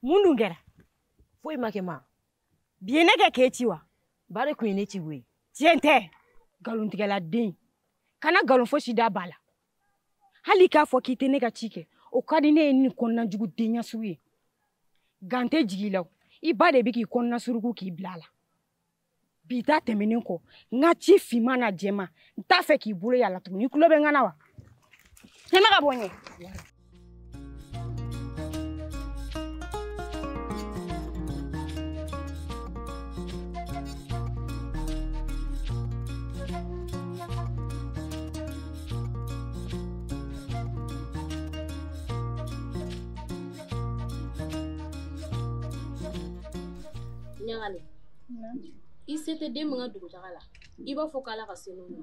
Mun dun kɛra? Foyi ma kɛ ma. Bi ye ne kɛ k'e ci wa? Ba de kun ye ne ci koyi. Tiɲɛ tɛ. Nkalontigɛla den. Kana nkalon fosi da ba la. Hali k'a fɔ k'i tɛ ne ka ci kɛ, o ka di ne ye ni kɔnɔnajugu denya sugu ye. Gan tɛ jigin i la o. I ba de bɛ k'i kɔnɔna suruku k'i bila a la. Bi ta tɛmɛnen kɔ, n ka ci finman n'a jɛman, n t'a fɛ k'i bolo y'a la tuguni. I tulo bɛ n kan na wa? Tɛmɛ ka bɔ n ɲɛ. Ɲagale, i se tɛ den min ka dugutaga la, i b'a fɔ k'Ala ka se n'o ye.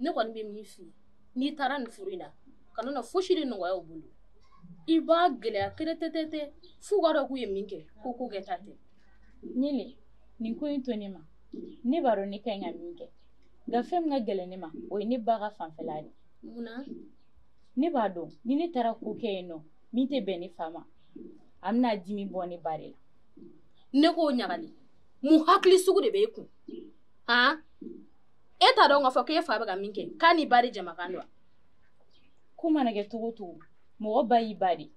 Ne kɔni bɛ min f'i ye, n'i taara nin furu in na, kana na fosi de nɔgɔya u bolo. I b'a gɛlɛya keretɛtɛtɛ f'u k'a dɔn k'u ye min kɛ, ko ko kɛta tɛ. Ɲele, nin ko in to ne ma. Ne b'a dɔn ne ka ɲi ka min kɛ. Nka fɛn min ka gɛlɛn ne ma, o ye ne ba ka fanfɛla de. Munna? Ne b'a dɔn ni ne taara ko kɛ yen nɔ, min tɛ bɛn ne fa ma, a bɛna dimi bɔ ne ba de la. Ne k'o ɲagali, mun hakili sugu de b'e kun? Han? E t'a dɔn k'a fɔ k'e fa bɛ ka min kɛ, k'a n'i ba de jamakan don wa? Ko mana kɛ cogo o cogo, mɔgɔ ba y'i ba de.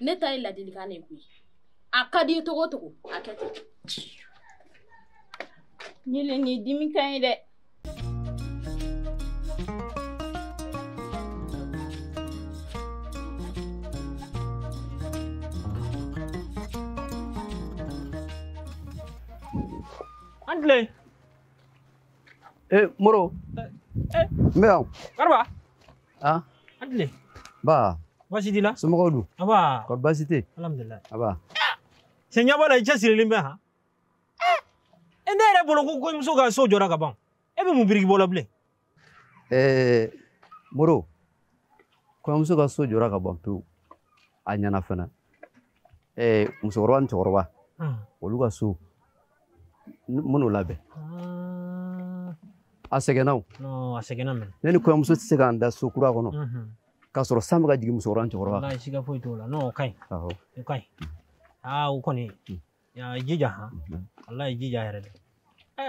Ne ta ye ladilikan de ye koyi. A ka di i ye cogo o cogo, a kɛ ten. Ɲele, nin ye dimi kan ye dɛ. An tilen. Eh, Moro. N bɛ yan. Garba. Ah. An tilen. Ba. Baasi t'i la? Somɔgɔw dun? Aba. Kɔri baasi tɛ? Alhamdulilayi. Aba. Cɛ ɲɛ b'a la i cɛsirilen bɛ han. E ne yɛrɛ bolo ko kɔɲɔmuso ka so jɔra ka ban. E bɛ mun biriki bɔ la bilen? Moro. Kɔɲɔmuso ka so jɔra ka ban pewu. A ɲɛna fana. Musokɔrɔba ni cɛkɔrɔba. Olu ka so. Minnu labɛn. A sɛgɛnna o. Non, a sɛgɛnna mɛnɛ. Ne ni kɔɲɔmuso tɛ se k'an da so kura kɔnɔ. K'a sɔrɔ san bɛ ka jigin musokɔrɔba ni cɛkɔrɔba. Walayi siga foyi t'o la. Non, o ka ɲi. Awɔ. O ka ɲi. Aa, o kɔni, i jija han. Walayi i jija yɛrɛ de.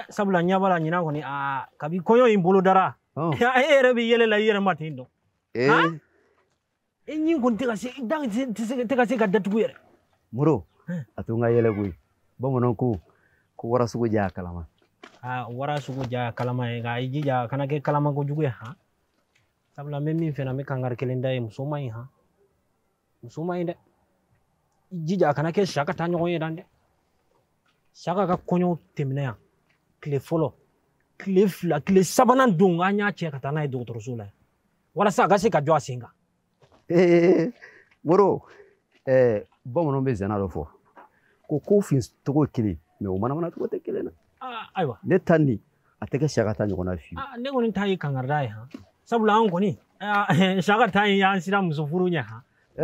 Sabula ɲɛ b'a la ɲinan kɔni, aa, kabi kɔɲɔ in bolo dara. E yɛrɛ bɛ yɛlɛ la i yɛrɛ ma ten dɔn. E ɲin kɔni tɛ ka se, i da tɛ ka se ka datugu yɛrɛ. Moro, a to n ka yɛlɛ koyi. Bamananw ko ko wara sogo ja a kalama. Aa, wara sogo ja a kalama ye, nka i jija a kana kɛ kalama kojugu ye han. Sabula n bɛ min fɛ na, n bɛ kankari kelen da ye, muso man ɲi han. Muso man ɲi dɛ. I jija a kana kɛ Saka taa ɲɔgɔn ye dan dɛ. Saka ka kɔɲɔ tɛmɛna yan. Tile fɔlɔ, tile fila, tile sabanan don an y'a cɛ ka taa n'a ye dɔgɔtɔrɔso la yan. Walasa a ka se ka jɔ a sen kan. Moro, bamananw bɛ zana dɔ fɔ. Ko ko fin cogo ye kelen, mɛ o manamana cogo tɛ kelen na. Ayiwa. Ne ta nin, a tɛ kɛ Saka ta ɲɔgɔn na fiyewu. Ne kɔni ta ye kankarida ye han. Sabula an kɔni, Saka ta in y'an sira muso furu ɲɛ han.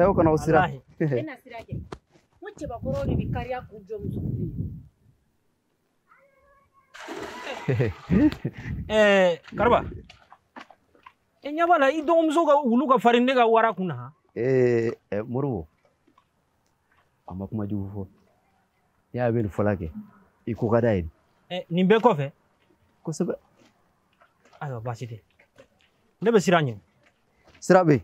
O kana o sira. E na sira kɛ. N ko cɛbakɔrɔw de bɛ kariya k'u jɔ muso furu ye. Garba. E ɲɛ b'a la i dɔgɔmuso ka wulu ka farin ne ka wara kun na han. Moribo, a ma kuma jugu fɔ. N'i y'a bɛ nin fɔla kɛ, i ko ka d'a ye. Nin bɛɛ kɔfɛ? Kosɛbɛ. Ayiwa, baasi tɛ. Ne bɛ sira ɲini. Sira bɛ yen.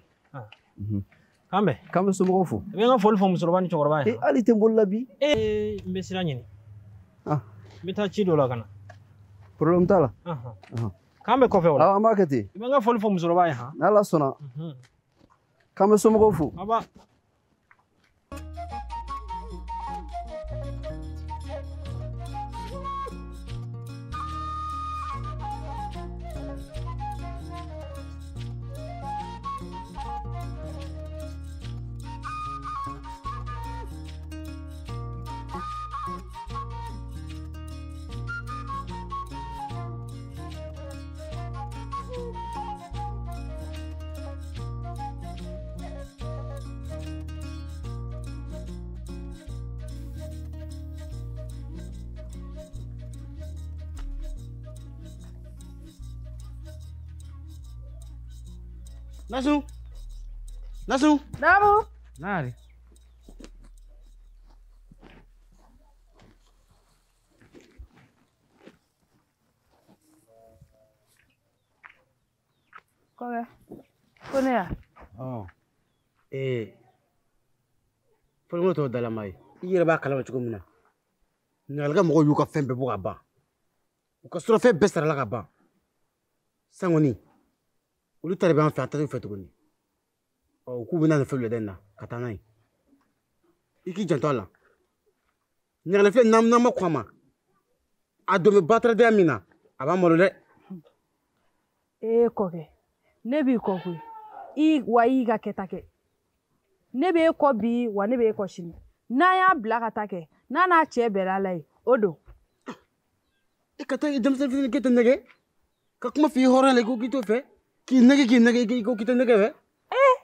K'an bɛn. K'an bɛ somɔgɔw fo. I bɛ n ka foli fɔ musokɔrɔba ni cɛkɔrɔba ye. Hali i tɛ n bolo la bi. N bɛ sira ɲini. N bɛ taa ci dɔ la ka na. Problème t'a la. K'an bɛ kɔfɛ o la. Awɔ, an b'a kɛ ten. I bɛ n ka foli fɔ musokɔrɔba ye han. N'Ala sɔnna. K'an bɛ somɔgɔw fo. Aba. Nasu. Nasu. Naamu. Naari. Kɔkɛ, ko ne ya? Ee, fɔlɔ tɔ dalama ye. I yɛrɛ b'a kalama cogo min na. Ɲagali ka mɔgɔw y'u ka fɛn bɛɛ bɔ ka ban. U ka surafɛn bɛɛ sarala ka ban. San kɔni, olu ta de b'an fɛ, an ta t'u fɛ tuguni. Ɔ, k'u bɛna nin fɛn wulada in na ka taa n'a ye. I k'i janto a la. Ɲagali filɛ, n'an ma kɔn a ma, a don bɛ bataradenya min na, a b'an malo dɛ. Ee kɔkɛ, ne b'i kɔ koyi. I wa i y'i ka kɛta kɛ. Ne b'e kɔ bi wa ne b'e kɔ sini. N'an y'a bila ka taa kɛ, n'a n'a cɛ bɛnna la ye, o don. E ka taa denmisɛnnin fitinin k'e tɛ nɛgɛ? Ka kuma f'i ye hɔrɔnya la, i ko k'i t'o fɛ. K'i nɛgɛ k'i nɛgɛ, i ko k'i tɛ nɛgɛ fɛ. Ee,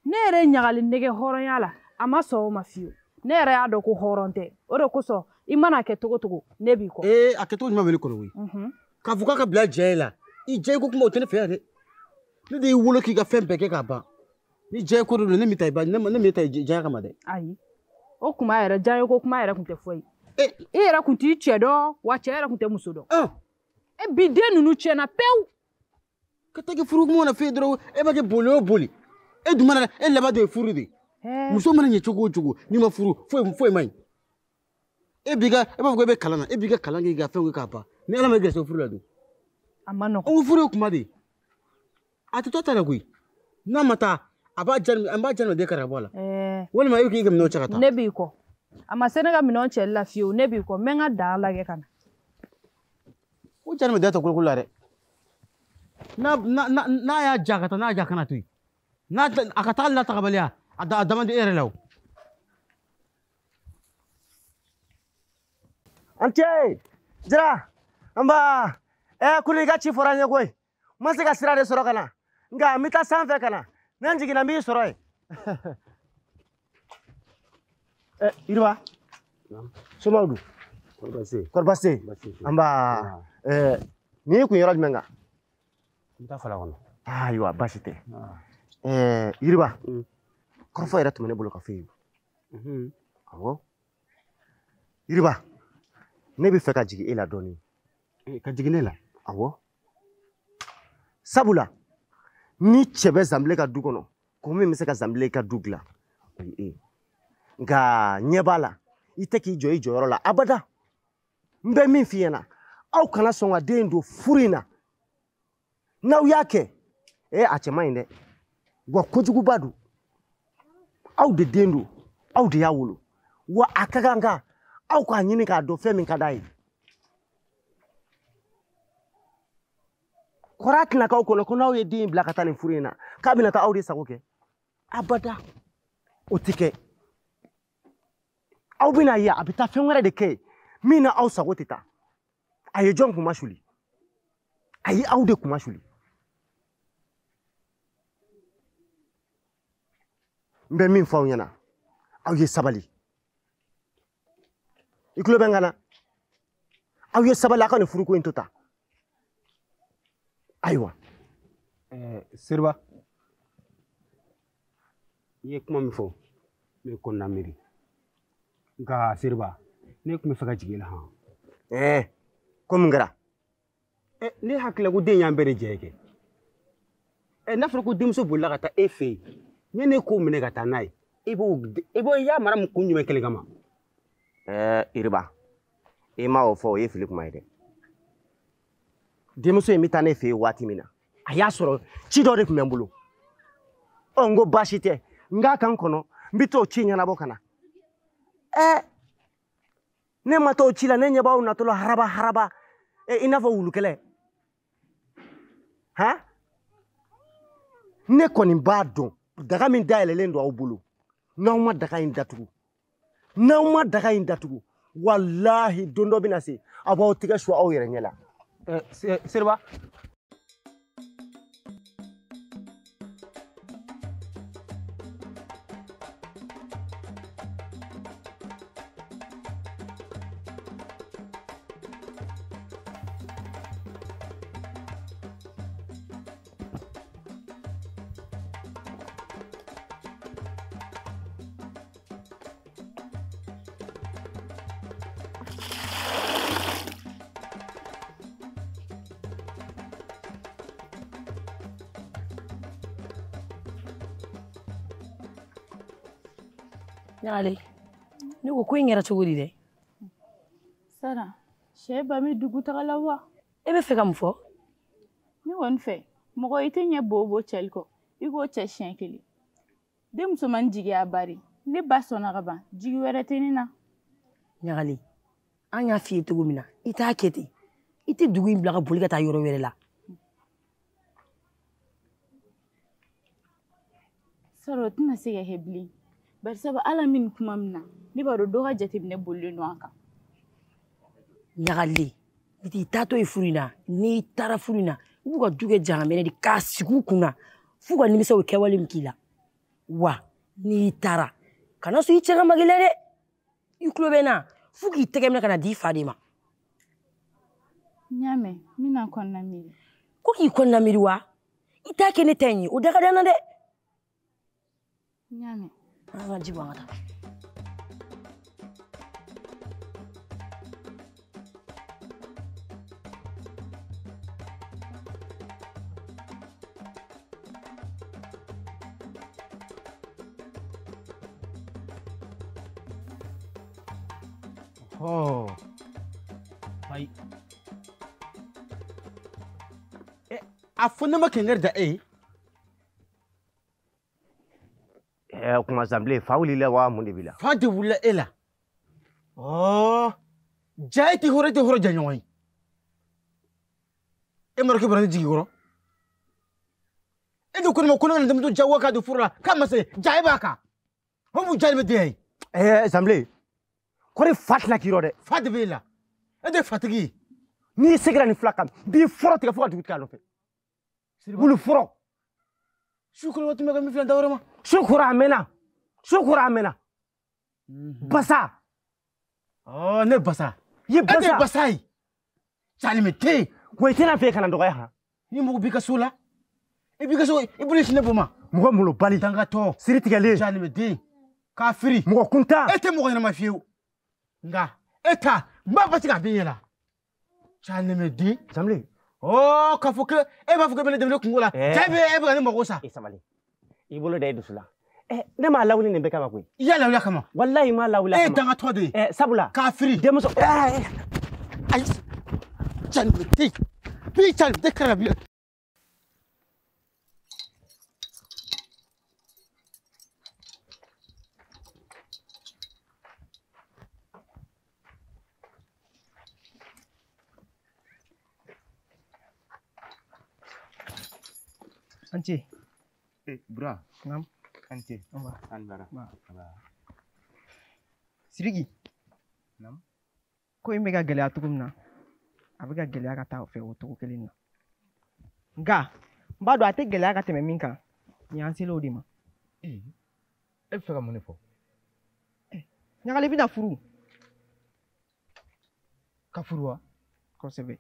ne yɛrɛ ye ɲagali nɛgɛ hɔrɔnya la, a ma sɔn o ma fiyewu. Ne yɛrɛ y'a dɔn ko hɔrɔn tɛ. O de kosɔn i mana kɛ cogo cogo, ne b'i kɔ. Ee, a kɛcogo ɲuman bɛ ne kɔnɔ koyi. K'a fɔ k'a ka bila jɛ la, i jɛ ko kuma o tɛ ne fɛ yan dɛ. Ne de y'i wolo k'i ka fɛn bɛɛ kɛ k'a ban. Ni jɛ ko de don, ne m'i ta i ba, ne m'i ta diya kama dɛ. Ayi, o kuma yɛrɛ, diya ko kuma yɛrɛ tun tɛ fɔ ye. E yɛrɛ tun t'i cɛ dɔn, wa cɛ yɛrɛ tun tɛ muso dɔn. E bi den ninnu tiɲɛna pewu. Ka taa kɛ furu kuma na f'e dɔrɔn, e b'a kɛ boli o boli. E dun mana, e laban de ye furu de ye. Muso mana ɲɛ cogo o cogo, n'i ma furu, foyi foyi man ɲi. E b'i ka, e b'a fɔ ko e bɛ kalan na, e b'i ka kalan kɛ k'i ka fɛnw kɛ k'a ban. Ni Ala ma gɛrɛsɛgɛ furu la dun? A ma nɔgɔn. O furu ye kuma de ye. A tɛ to ta la koyi. N'a ma taa, a b'a jani, an b'a jani den kari ka bɔ a la. Walima e bɛ k'i ka minɛnw cɛ ka taa. Ne b'i kɔ. A ma se ne ka minɛnw cɛli la fiyewu, ne b'i kɔ. N bɛ n ka daa lajɛ ka na. O jani bɛ da tɔ kolokolo la dɛ. N'a y'a ja ka taa, n'a y'a ja kana to yen. N'a a ka tagali la tagabaliya, a dama di e yɛrɛ la o. An ce, Jara, nba, kulu i ka ci fɔra n ye koyi. N ma se ka sira de sɔrɔ ka na. Nka n bɛ taa sanfɛ ka na. Ni n jiginna n b'i sɔrɔ yen. Yiriba, somaw dun? Kɔri baasi tɛ yen? Nba, nin y'i kun yɔrɔ jumɛn kan? N bɛ taa fala kɔnɔ. Ayiwa, baasi tɛ. Yiriba, kɔrɔfɔ yɛrɛ tun bɛ ne bolo ka f'e ye. Awɔ. Yiriba, ne bɛ fɛ ka jigin e la dɔɔnin. Ka jigin ne la? Awɔ. Sabula, ni cɛ bɛ Zanbile ka du kɔnɔ, ko min bɛ se ka Zanbile ka du dilan, o ye e ye. Nka ɲɛ b'a la, i tɛ k'i jɔ i jɔyɔrɔ la abada. N bɛ min f'i ɲɛna, aw kana sɔn ka den don furu in na. N'aw y'a kɛ, a cɛ man ɲi dɛ. Wa kojuguba don. Aw de den don, aw de y'a wolo. Wa a ka kan ka aw k'a ɲini k'a dɔn fɛn min ka d'a ye. Kɔrɔ tɛna k'aw kɔnɔ ko n'aw ye den in bila ka taa nin furu in na, k'a bɛna taa aw de sago kɛ. Abada, o tɛ kɛ. Aw bɛna ye a bɛ taa fɛn wɛrɛ de kɛ min na aw sago tɛ taa. A ye jɔn kuma suli? A ye aw de kuma suli. N bɛ min fɔ aw ɲɛna, aw ye sabali. I tulo bɛ n kan na? Aw ye sabali, aw ka nin furuko in to tan. Ayiwa. Seriba, i ye kuma min fɔ, ne kɔnɔna miiri. Nka Seriba, ne tun bɛ fɛ ka jigin i la han. Ko mun kɛra? Ne hakili la ko den y'an bɛɛ de jɛ ye kɛ. N'a fɔra ko denmuso bolila ka taa e fɛ yen, ni ne k'o minɛ ka taa n'a ye, e b'o i y'a mara mun kun jumɛn kelen kama? Iriba, i ma o fɔ, o ye fili kuma ye dɛ. Denmuso in bɛ taa ne fɛ yen waati min na, a y'a sɔrɔ ci dɔ de tun bɛ n bolo. Ɔ, n ko baasi tɛ, n k'a kan kɔnɔ, n bɛ t'o ci ɲɛnabɔ ka na. Ne ma t'o ci la, ne ɲɛ b'aw natɔla haraba haraba, i n'a fɔ wulukɛlɛ. Han? Ne kɔni b'a dɔn, daga min dayɛlɛlen don aw bolo, n'aw ma daga in datugu, n'aw ma daga in datugu, walahi don dɔ bɛna se, aw b'aw tigɛ su aw yɛrɛ ɲɛ la. Seriba. Ɲagale, ne ko ko in kɛra cogo di dɛ? Sara, sɛ ba bɛ dugu taga la wa? E bɛ fɛ ka mun fɔ? Ne kɔni fɛ, mɔgɔ i tɛ ɲɛ bo cɛli kɔ, i k'o cɛ siɲɛ kelen. Den musomannin jigi y'a bari, ne ba sɔnna ka ban, jigi wɛrɛ tɛ ne na. Ɲagale, an y'a f'i ye cogo min na, i t'a kɛ ten. I tɛ dugu in bila ka boli ka taa yɔrɔ wɛrɛ la. Sara, o tɛna se ka kɛ bilen. Barisabu ala min kuma min na, ne b'a dɔn dɔ ka jateminɛ bolilen don an kan. Ɲagale, i t'i taatɔ ye furu in na, n'i taara furu in na, i b'u ka du kɛ jahanamɛ de k'a sigi u kunna f'u ka nimisa o kɛwale min k'i la. Wa n'i taara, kana sɔn i cɛ ka mag'i la dɛ. I tulo bɛ n na, f'u k'i tɛgɛ minɛ ka na di i fa de ma. N y'a mɛn, n bɛna n kɔnɔna miiri. Ko k'i kɔnɔna miiri wa? I t'a kɛ ne ta in ye, o da ka di an na dɛ. N y'a mɛn. An ka ji bɔ an ka taa. Oh. Ayi. A fɔ ne ma kɛngɛrɛ da e ye. O kuma Zanbilen, fa wulila wa mun de b'i la? Fa de wulila e la. Ɔɔ, ja e tɛ hɔrɔn, e tɛ hɔrɔn jɛɲɔgɔn ye. E ma dɔn k'e bɔra ne jigi kɔrɔ? E de ko ne ma ko ne kana denmuso jagoya k'a don furu la k'a ma se, ja e b'a kan. O mun ja de bɛ den ye? Zanbilen, kɔri fa tɛna k'i rɔ dɛ. Fa de b'e la. E de ye fatigi ye. N'i seginna nin fila kan, n b'i fɔrɔ tigɛ fo ka dugu tigɛ a nɔfɛ. Wulu fɔrɔ. Su kɔrɔ waati min ka min filɛ da wɛrɛ ma. Su kɔrɔ a mɛnna. Su kɔrɔ a mɛnna. Basa. Ɔ ne basa. I ye basa. E de ye basa ye. Jalimɛ tɛ yen. Wa i tɛna fɛ ka na dɔgɔya han. Ni mɔgɔ b'i ka so la, i b'i ka so, i bolo sin ne bɔ ma. Mɔgɔ molobali. Dangatɔ. Siri tigɛlen. Jalimɛ den. Kafiri. Mɔgɔ kuntan. E tɛ mɔgɔ ɲɛnama fiyewu. Nka e ta n b'a fɔ k'a b'i ɲɛna. Jalimɛ den. Zanbilen. Oh, k'a fɔ ko e b'a fɔ k'e bɛ ne dɛmɛ ne kungo la. Cɛ bɛ e bɛ ka ne mago sa. I sabali. I bolo da i dusu la. Ne m'a lawuli nin bɛɛ kama koyi. I y'a lawuli a kama. Walahi n m'a lawuli a kama. E ye dangatɔ de ye. Sabula. Kafiri. Denmuso. Ayi. Jalimɛ den. Bi jalimɛ den kɛra bi. Ance. Bura. Naam. Ance. Amba. An bara. Ba. Sidiki. Naam. Ko in bɛ ka gɛlɛya cogo min na, a bɛ ka gɛlɛya ka taa o fɛ o cogo kelen na. Nka n b'a dɔn a tɛ gɛlɛya ka tɛmɛ min kan, nin y'an selen o de ma. E bɛ fɛ ka mun de fɔ? Ɲagali bɛna furu. Ka furu wa? Kosɛbɛ.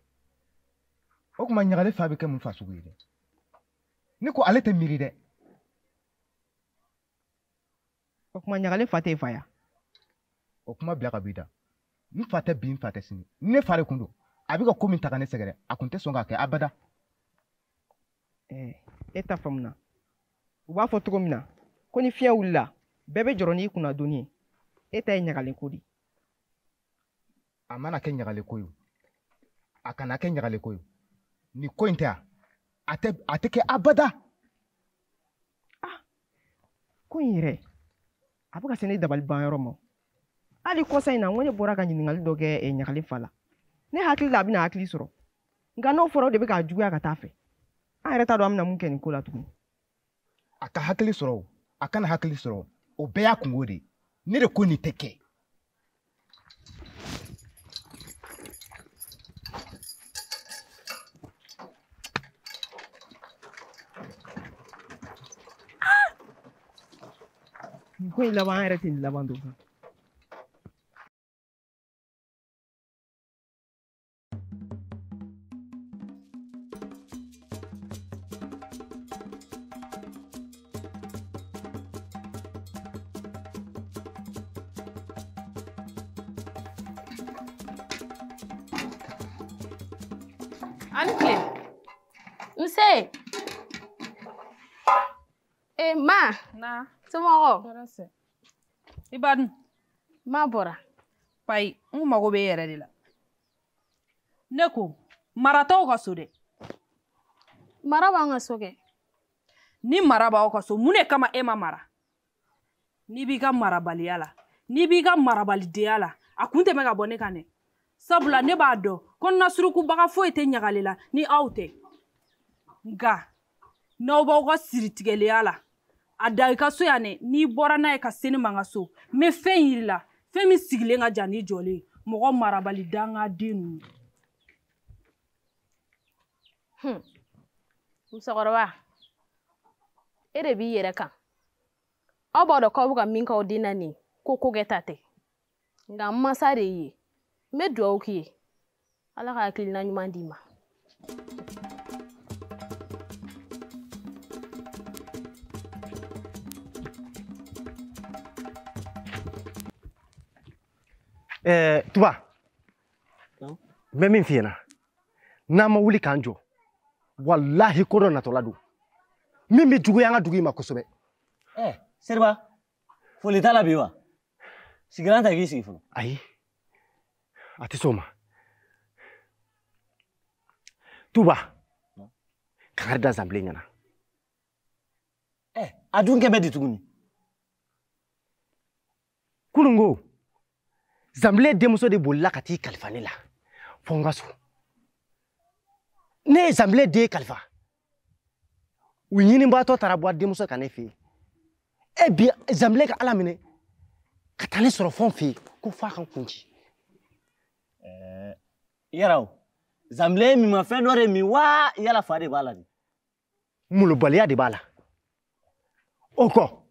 O tuma Ɲagali fa bɛ kɛ mun fasugu ye dɛ? Ne ko ale tɛ miiri dɛ. O tuma Ɲagali fa t'e fa ya? O kuma bila ka b'i da. N fa tɛ bi, n fa tɛ sini. Ne fa de kun don. A bɛ ka ko min ta ka ne sɛgɛrɛ, a kun tɛ sɔn k'a kɛ abada. E ta faamuna. U b'a fɔ cogo min na, ko ni fiɲɛ wulila, bɛɛ bɛ jɔrɔ n'i kunna donni ye. E ta ye Ɲagali ko de ye. A mana kɛ Ɲagali ko ye o, a kana kɛ Ɲagali ko ye o, nin ko in tɛ yan. A tɛ kɛ abada. Ah, ko in yɛrɛ, a bɛ ka se ne dabali ban yɔrɔ ma. Hali kɔsa in na, n ko ne bɔra ka ɲininkali dɔ kɛ Ɲagali fa la. Ne hakili la a bɛna hakili sɔrɔ. Nka n'o fɔra o de bɛ k'a juguya ka taa fɛ. An yɛrɛ t'a dɔn an bɛna mun kɛ nin ko la tuguni. A ka hakili sɔrɔ o, a kana hakili sɔrɔ o, bɛɛ y'a kungo de ye. Ne de ko nin tɛ kɛ. Nin ko in laban, an yɛrɛ tɛ nin laban dɔn. Ani tile. Nse. Ma. Na. Somɔgɔw? Tɔɔrɔ tɛ. I ba dun? Ma bɔra. Payi, n kun mago bɛ e yɛrɛ de la. Ne ko, mara t'aw ka so dɛ. Mara b'an ka so kɛ. Ni mara b'aw ka so, mun de kama e ma mara? N'i b'i ka marabaliya la, n'i b'i ka marabalidenya la, a kun tɛ mɛn ka bɔ ne kan dɛ. Sabula ne b'a dɔn ko nasurukubaga foyi tɛ ɲagale la ni aw tɛ. Nka n'aw b'aw ka siritigɛlenya la, a da i ka so yan dɛ, n'i bɔra n'a ye ka se ne ma n ka so, n bɛ fɛn yir'i la, fɛn min sigilen ka jan n'i jɔlen ye, mɔgɔ marabali dangaden ninnu. Musokɔrɔba, e de b'i yɛrɛ kan. Aw b'a dɔn k'aw bɛ ka min k'aw den na nin ko kɛta tɛ. Nka n mansa de y'i ye. N bɛ dugawu k'i ye. Ala ka hakilina ɲuman d'i ma. Tuba, n bɛ min f'i ɲɛna, n'an ma wuli k'an jɔ, walahi ko dɔ natɔla don min bɛ juguya an ka dugu in ma kosɛbɛ. Seriba, foli t'a la bi wa? Sigilan ta k'i sigi fɔlɔ. Ayi, a tɛ s'o ma. Tuba, kangari da Zanbilen ɲɛna. A dun kɛ bɛ di tuguni? Kunun ko, Zanbilen denmuso de bolila ka t'i kalifa ne la fo n ka so. Ne ye Zanbilen den kalifa. U ɲinibaatɔ taara bɔ a denmuso ka ne fɛ yen. E bi Zanbilen ka Ala minɛ ka taa ne sɔrɔ fo n fɛ yen ko f'a ka n kun ci. Yala o, Zanbilen min ma fɛn dɔ de min wa yala fa de b'a la de? Molobaliya de b'a la. O kɔ,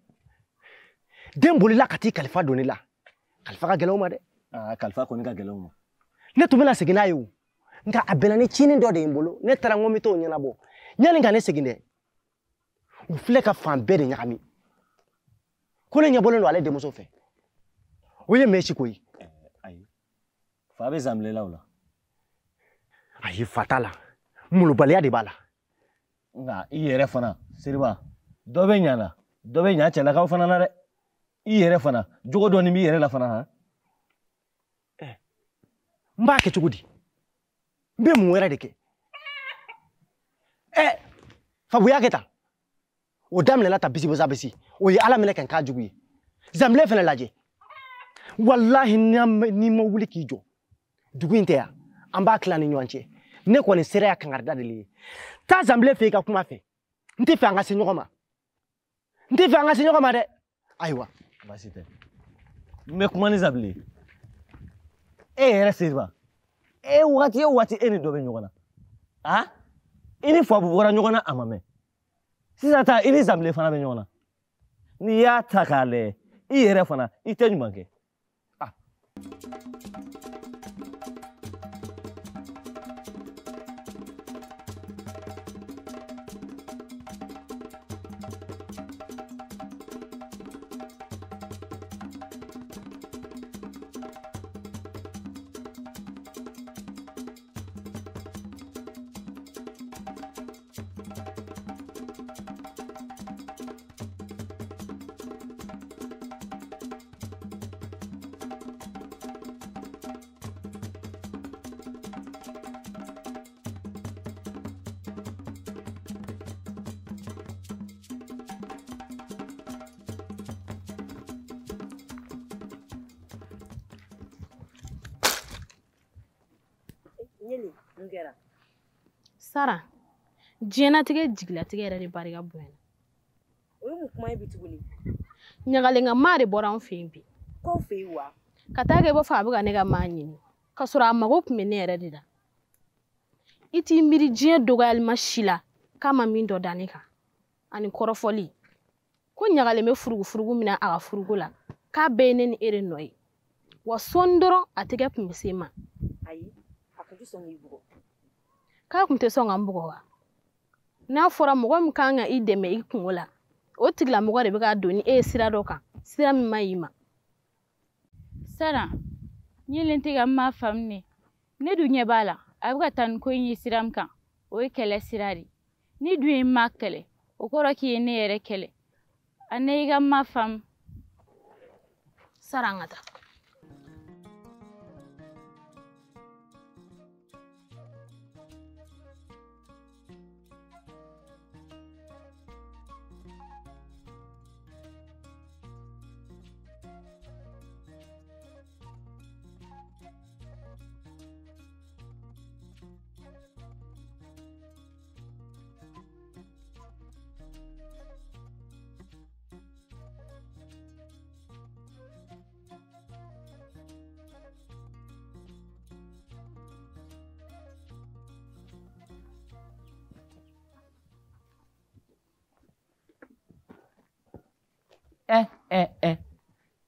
den bolila ka t'i kalifa don ne la. Kalifa ka gɛlɛn o ma dɛ. Kalifa kɔni ka gɛlɛn o ma. Ne tun bɛna segin n'a ye o. Nka a bɛnna ni cinin dɔ de ye n bolo. Ne taara n ko n bɛ t'o ɲɛnabɔ. Yanni ka ne segin dɛ, u filɛ ka fan bɛɛ de ɲagami. Ko ne ɲɛbɔlen don ale denmuso fɛ. O ye mɛsi ko ye. Ayi, fa bɛ Zanbilen la o la. Ayi, fa t'a la. Molobaliya de b'a la. Nka i yɛrɛ fana, Seriba, dɔ bɛ ɲa la, dɔ bɛ ɲa cɛlakaw fana na dɛ. I yɛrɛ fana, jogo dɔɔni b'i yɛrɛ la fana han. N b'a kɛ cogo di? N bɛ mun wɛrɛ de kɛ? Fabuya kɛ tan. O daminɛla ta bisi bisi. O ye Ala minɛ ka n k'a jugu ye. Zanbilen fɛnɛ lajɛ. Walahi n'i ma wuli k'i jɔ, dugu in tɛ yan, an b'a tila ni ɲɔgɔn cɛ. Ne kɔni sera yan kangarida de ye. Taa Zanbilen fɛ i ka kuma fɛ. N tɛ fɛ an ka se ɲɔgɔn ma. N tɛ fɛ an ka se ɲɔgɔn ma dɛ. Ayiwa. Baasi tɛ. N bɛ kuma ni Zanbilen ye. E yɛrɛ Seriba, e waati o waati e ni dɔ bɛ ɲɔgɔn na. A? I ni Fabu bɔra ɲɔgɔn na a ma mɛn. Sisan ta i ni Zanbilen fana bɛ ɲɔgɔn na. N'i y'a ta k'a lajɛ, i yɛrɛ fana i tɛ ɲuman kɛ. Sara, diɲɛnatigɛ jigilatigɛ yɛrɛ de barika bonyana. O ye mun kuma ye bi tuguni? Ɲagalen ka maa de bɔra anw fɛ yen bi. K'aw fɛ yen wa? Ka taa kɛ i b'a fɔ a bɛ ka ne ka maa ɲini. K'a sɔrɔ a mago tun bɛ ne yɛrɛ de la. I t'i miiri diɲɛ dɔgɔyalima si la k'a ma min dɔ da ne kan. Ani kɔrɔfɔli. Ko ɲagalen bɛ furugufurugu min na a ka furuko la, k'a bɛɛ ye ne ni e de nɔ ye. Wa sɔɔni dɔrɔn a tɛgɛ tun bɛ se n ma. Ayi, a kun tɛ sɔn k'i bugɔ. K'a kun tɛ sɔn ka n bugɔ wa? N'a fɔra mɔgɔ min kan ka i dɛmɛ i kungo la, o tigilamɔgɔ de bɛ ka don ni e ye sira dɔ kan, sira min ma ɲi ma. Sara, ɲɛlen tɛ ka n ma faamu ne. Ne dun ɲɛ b'a la, a bɛ ka taa ni ko in ye sira min kan, o ye kɛlɛ sira de. Ni dun ye n ma kɛlɛ, o kɔrɔ k'i ye ne yɛrɛ kɛlɛ. A ne i ka n ma faamu. Sara an ka taa.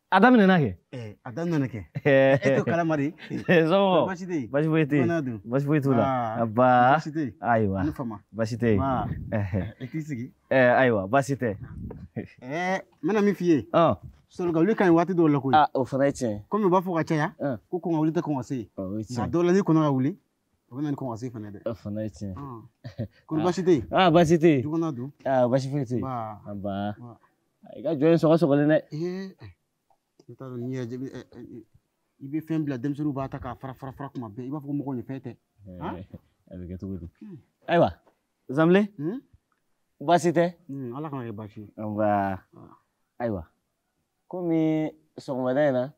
A daminɛna kɛ? A daminɛna kɛ. E t'o kalama de. Somɔgɔw? Baasi tɛ yen. Baasi foyi tɛ yen. Baasi foyi t'u la. Aba. Baasi tɛ yen. Ayiwa. Ni fama. Baasi tɛ yen. E k'i sigi. Ayiwa, baasi tɛ. N bɛna min f'i ye. Sɔrɔ ka wuli ka ɲi waati dɔw la koyi. O fana ye tiɲɛ ye. Komi u b'a fɔ ka caya. Ko kɔn ka wuli tɛ kɔn ka se. O ye tiɲɛ. Nka dɔw la n'i kɔnna ka wuli, o bɛ na ni kɔn ka se fana dɛ. O fana ye tiɲɛ. Kɔni baasi tɛ yen. Baasi tɛ yen. Du kɔnɔ dun. Baasi foyi tɛ yen. Aba. I ka jɔ in sɔgɔsɔgɔlen dɛ. Ne t'a dɔn n'i yɛrɛ i bɛ fɛn bila denmisɛnninw b'a ta k'a fara fara fara kuma bɛɛ i b'a fɔ ko mɔgɔw ɲɛ fɛn tɛ. A bɛ kɛ cogo di? Ayiwa, Zanbilen. Baasi tɛ? Ala kana kɛ baasi ye. Nba. Ayiwa, komi sɔgɔmada in na,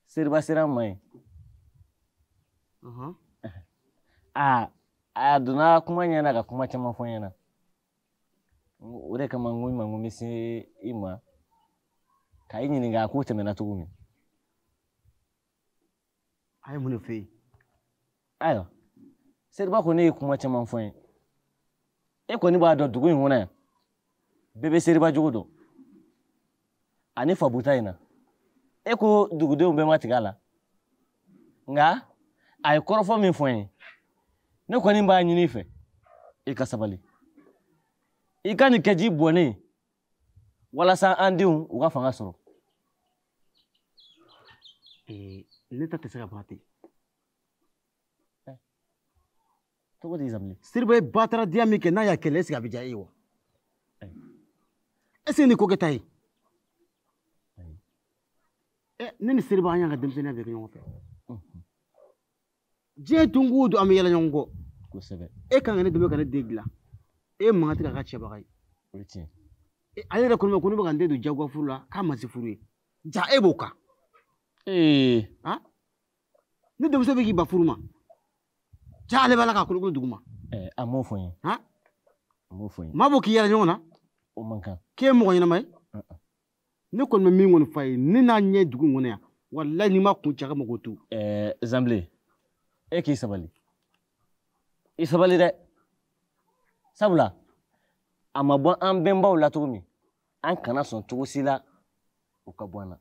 Seriba sera n ma yen. A donna kuma ɲɛna ka kuma caman fɔ n ɲɛna. O de kama n ko i ma n ko n bɛ se i ma k'a ɲininka a ko tɛmɛna cogo min. A ye mun de f'e ye? Ayiwa, Seriba kɔni ye kuma caman fɔ n ye. E kɔni b'a dɔn dugu in kɔnɔ yan, bɛɛ bɛ Seriba jogo dɔn. Ani Fabuta in na. E ko dugudenw bɛɛ ma tigɛ a la. Nka a ye kɔrɔfɔ min fɔ n ye, ne kɔni b'a ɲini i fɛ, i ka sabali. I ka nin kɛ ji bɔnnen ye walasa an denw u ka fanga sɔrɔ. Ne ta tɛ se ka ban ten. Cogo di Zanbilen? Seriba ye bataradiya min kɛ n'a y'a kɛlɛ, est ce que a bɛ diya e ye wa? Est ce que nin ko kɛta ye? Ne ni Seriba an y'an ka denmisɛnninya bɛɛ kɛ ɲɔgɔn fɛ. Diɲɛ don o don an bɛ yɛlɛ ɲɔgɔn kɔ. Kosɛbɛ. E kan ka ne dɛmɛ ka ne den dilan. E man kan tɛ k'a ka cɛbaga ye. O ye tiɲɛ. Ale yɛrɛ ko ne ma ko ne bɛ ka n den don jagoya furu la k'a ma se furu ye. Ja e b'o kan. Ne denmuso bɛ k'i ban furu ma. Ja ale b'a la k'a kolokolo dugu ma. A m'o fɔ n ye. A m'o fɔ n ye. Maa b'o k'i yɛlɛ ɲɔgɔn na. O man kan. K'e ye mɔgɔ ɲɛnama ye. Ne kɔni bɛ min kɔni f'a ye, ne n'a ɲɛ dugu in kɔnɔ yan, walayi n'i ma kun cɛ a ka mɔgɔw to. Zanbilen, e k'i sabali. I sabali dɛ. Sabula, a ma bɔ an bɛnbaw la cogo min, an kana sɔn cogo si la o ka bɔ an na.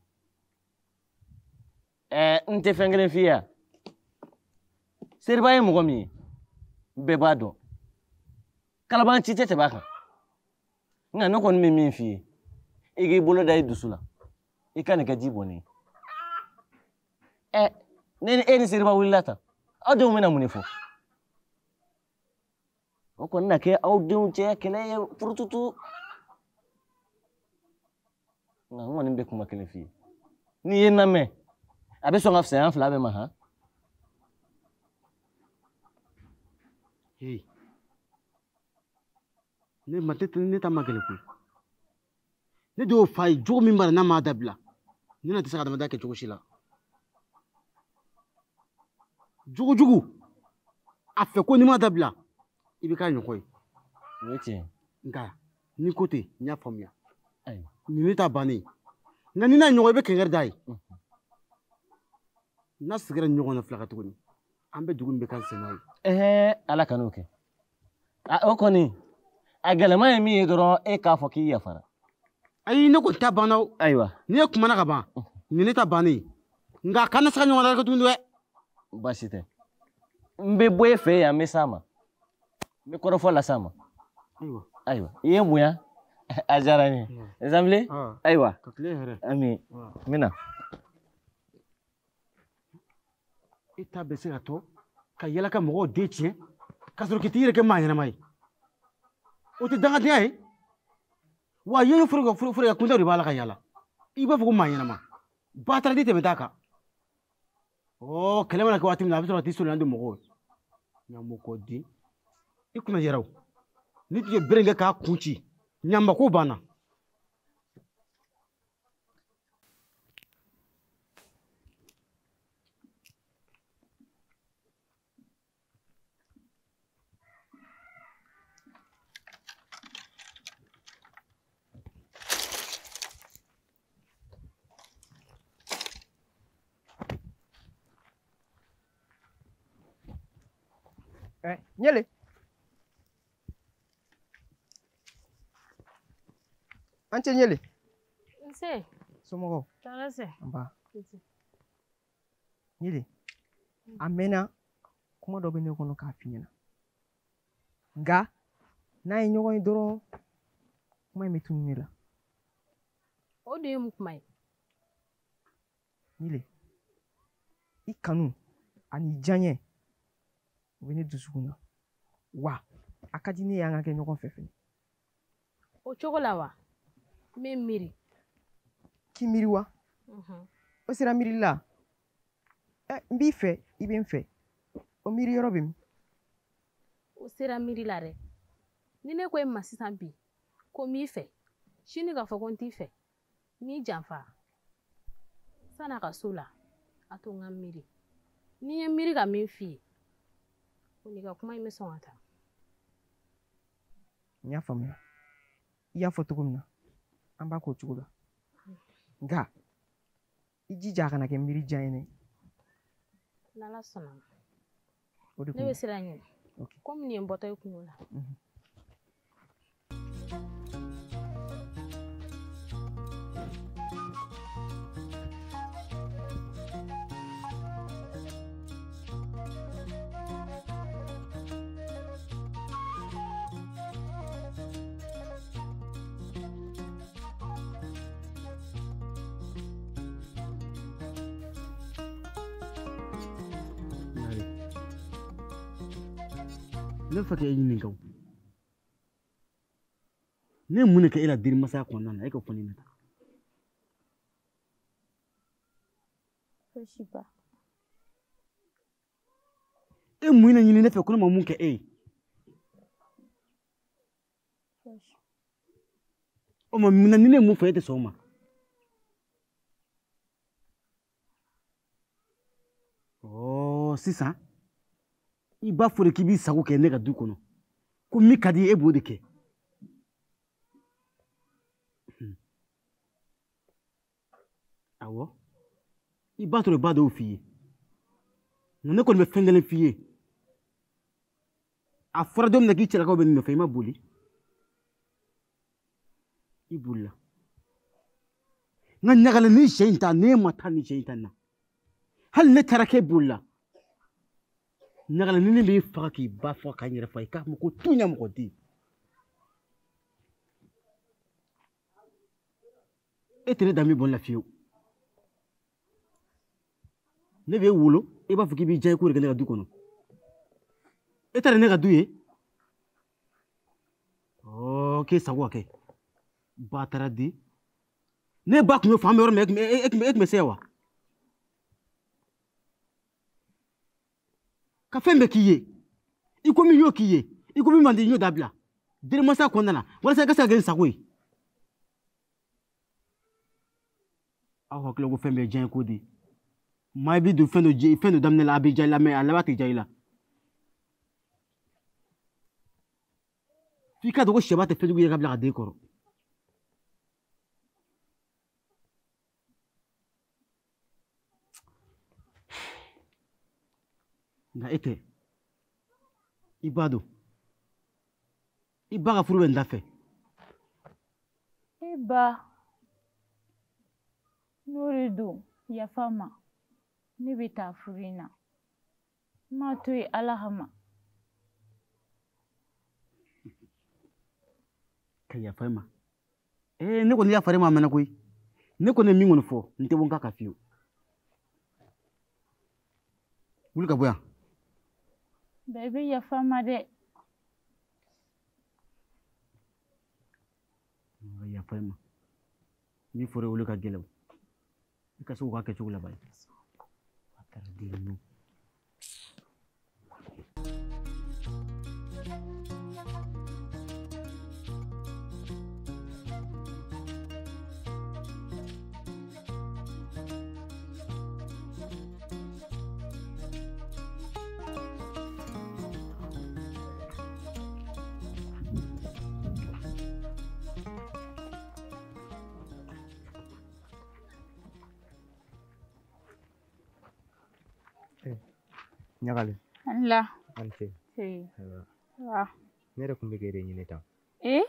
N tɛ fɛn kelen f'i ye yan. Seriba ye mɔgɔ min ye, bɛɛ b'a dɔn. Kalabanci tɛ tɛmɛ a kan. Nka ne kɔni bɛ min f'i ye, i k'i bolo da i dusu la, i ka nin kɛ ji bɔnnen ye. Ne ni e ni Seriba wulila tan, aw denw bɛna mun de fɔ? O kɔni na kɛ aw denw cɛ kɛlɛ ye purututu. Nka n kɔni bɛ kuma kelen f'i ye. N'i ye n lamɛn, a bɛ sɔn ka fisaya an fila bɛɛ ma han? Ne ma ne ta ma gɛlɛn koyi. Ne de y'o f'a ye jogo min b'a la n'a m'a dabila, ne n'a tɛ se ka adamadenya kɛ cogo si la. Jogo jugu, a fɛ ko n'i m'a dabila, i bɛ k'a ɲɔgɔn ye. O ye tiɲɛ ye. Nka n'i ko ten, n y'a faamuya. Nin ne ta bannen ye. Nka n'i n'a ɲɔgɔn i bɛ kɛnkɛri d'a ye. N'a sigira ɲɔgɔn na fila kan tuguni, an bɛ dugu in bɛɛ kan sen n'a ye. Ala kan'o kɛ. O kɔni, a gɛlɛman ye min ye dɔrɔn, e k'a fɔ k'i yafara. Ayi, ne kɔni ta banna o. Ayiwa. Ni e kumana ka ban, nin ne ta bannen ye. Nka a kana se ka ɲɔgɔn la tuguni dɛ. Baasi tɛ. N bɛ bɔ e fɛ yan, n bɛ s'a ma. N bɛ kɔrɔfɔ las'a ma. Ayiwa. Ayiwa, i ye n bonya. A diyara n ye. Zanbilen. Ayiwa. Ka tile hɛrɛ. Ami. N bɛ na. E ta bɛ se ka to ka yɛlɛ ka mɔgɔw den tiɲɛ ka sɔrɔ k'i t'i yɛrɛ kɛ maa ɲɛnama ye. O tɛ dangadenya ye. Wa ye furu ka kuntaw de b'a la ka yala. I b'a fɔ ko maa ɲɛnama. Ba taara di tɛmɛ t'a kan. Ɔ kɛlɛ mana kɛ waati min na, a bɛ sɔrɔ ka t'i soli don mɔgɔw ye. Ɲamɔgɔ den, i kunna yɛrɛ o. N'i tun ye bere in kɛ k'a kun ci, ɲanba ko banna. Ɲele. An cɛ Ɲele. Nse. Somɔgɔw? Tɔɔrɔ tɛ. Nba. Ɲele, a mɛnna kuma dɔ bɛ ne kɔnɔ k'a f'i ɲɛna. Nka n'a ye ɲɔgɔn ye dɔrɔn, kuma in bɛ tunun ne la. O de ye mun kuma ye? Ɲele, i kanu ani i diyaɲɛ o bɛ ne dusukun na. Wa a ka di ne ye an ka kɛ ɲɔgɔn fɛ fɛnɛ. O cogo la wa? N bɛ miiri. K'i miiri wa? O sera miirili la. N b'i fɛ, i bɛ n fɛ. O miiri yɔrɔ bɛ min? O sera miiri la dɛ. Ni ne ko e ma sisan bi ko n b'i fɛ, sini k'a fɔ ko n t'i fɛ, n b'i janfa. San'a ka s'o la, a to n ka miiri. Ni n ye miiri ka min f'i ye, o n'i ka kuma in bɛ sɔn ka taa. N y'a faamuya. I y'a fɔ cogo min na, an b'a k'o cogo la. Nka i jija a kana kɛ miiri jan ye dɛ. N'Ala sɔnna ma. O de Ne bɛ siran ɲɛ. Komi nin ye n bɔtɔ ye kungo la. Ne fɛ k'e ɲininka o. Ne ye mun de kɛ e la dirimasaya kɔnɔna na, e ka fɔ ne ɲɛna. Fosi ba. E mun de ɲini ne fɛ ko ne ma mun kɛ e ye? Fosi. O ma mun na ni ne ye mun fɔ e tɛ sɔn o ma? Ɔɔ sisan i b'a fɔ de k'i b'i sago kɛ ne ka du kɔnɔ, ko min ka di ye e b'o de kɛ. Awɔ, i b'a sɔrɔ i b'a dɔw f'i ye, nka ne kɔni bɛ fɛn kelen f'i ye. A fɔra don min na k'i cɛlakaw bɛ nin nɔfɛ, i ma boli, i bolila. Nka ɲagalen ni sɛ in ta, n'e ma taa ni sɛ in ta na, hali ne taara k'e bolila. Ɲagalen ni ne b'i faga k'i ba faga k'a yɛrɛ faga, i k'a fɔ ko tu ɲɛ mɔgɔ den. E tɛ ne danbe bɔ n la fiyewu. Ne b'e wolo, e b'a fɔ k'i b'i diya i ko de kɛ ne ka du kɔnɔ. E taara ne ka du ye? Ɔɔ k'e sago ka kɛ. Ba taara di. Ne ba tun bɛ fan bɛ yɔrɔ min na, e tun bɛ se yan wa? Ka fɛn bɛɛ k'i ye, i ko min y'o k'i ye, i ko min man di n y'o dabila. Denmansa kɔnɔna na, walasa i ka se ka kɛ n sago ye. Aw hakili ko fɛn bɛɛ ye diɲɛ ko de ye. Maa i bɛ don fɛn dɔ daminɛ la, a bɛ diya i la, mɛ a laban tɛ diya i la. F'i k'a dɔn ko sɛba tɛ fɛnjugu ye ka bila ka den kɔrɔ. Nka e tɛ, i ba don, i ba ka furu bɛ nin da fɛ. E ba, n'o de don, yafa n ma. Ne bɛ taa furu in na. N m'a to yen Ala kama. Ka yafa e ma? Ee, ne kɔni yafara e ma a mɛnna koyi. Ne kɔni ye min kɔni fɔ, n tɛ bɔ n kan kan fiyewu. Wuli ka bɔ yan. Bɛɛ bɛ yafa n ma dɛ. Ka yafa e ma. Min fɔra e wuli ka gɛlɛn o. I ka se k'u ka kɛcogo laban. A taara den ninnu. Ɲagalen. An la. An ce. Wa. Ne yɛrɛ tun bɛ k'e de ɲini tan. Ee?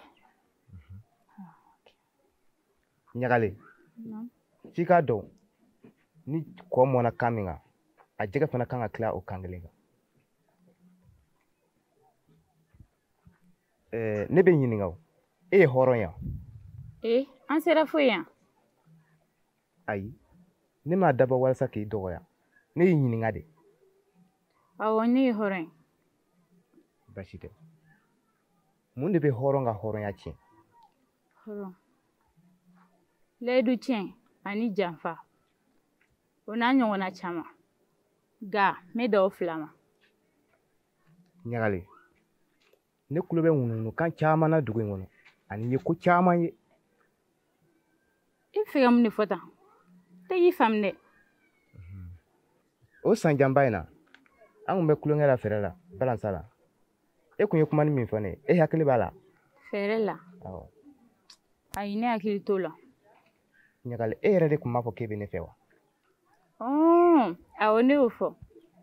Ɲagalen. F'i k'a dɔn ni kɔ mɔnna kan min kan, a jɛgɛ fana kan ka tila o kan kelen kan. Ne bɛ ɲininka o, e ye hɔrɔn ye wa? Ee, an sera fo yan. Ayi, ne m'a dabɔ walasa k'i dɔgɔya. Ne y'i ɲininka de. Awɔ, ne ye hɔrɔn ye. Baasi tɛ. Mun de bɛ hɔrɔn ka hɔrɔnya tiɲɛ? Hɔrɔn. Layidu tiɲɛ ani janfa. O n'a ɲɔgɔnna caman. Nka n bɛ dan o fila ma. Ɲagalen, ne tulo bɛ ŋunuŋunukan caman na dugu in kɔnɔ ani n ye ko caman ye. I bɛ fɛ ka mun de fɔ tan? N tɛ k'i faamu dɛ. O sanjanba in na, an kun bɛ tulonkɛ la fɛrɛ la balansa la. E kun ye kuma ni min fɔ ne ye, e hakili b'a la? Fɛɛrɛ la? Awɔ. Ayi, ne hakili t'o la. Ɲagalen, e yɛrɛ de kun b'a fɔ k'e bɛ ne fɛ wa? Awɔ, ne y'o fɔ.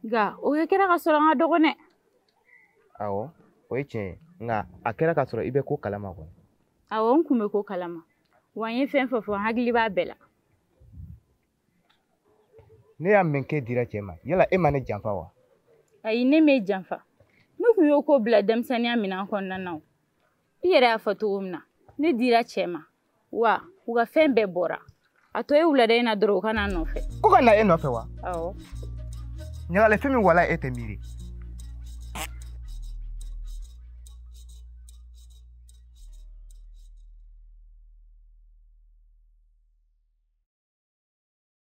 Nka o kɛra ka sɔrɔ an ka dɔgɔn dɛ. Awɔ, o ye tiɲɛ ye. Nka a kɛra ka sɔrɔ i bɛ ko kalama kɔni. Awɔ, n kun bɛ ko kalama. Wa n ye fɛn fɛn fɔ, n hakili b'a bɛɛ la. Ne y'a mɛn k'e dira cɛ ma, yala e ma ne janfa wa? Ayi, ne m'e janfa. Ne kun y'o ko bila denmisɛnninya minɛn kɔnɔna na o. I yɛrɛ y'a fɔ cogo min na, ne dira cɛ ma. Wa u ka fɛn bɛɛ bɔra. A tɔ ye wulada in na dɔrɔn u ka na n nɔfɛ. Ko ka na e nɔfɛ wa? Awɔ. Ɲagalen, fɛn min wala e tɛ miiri.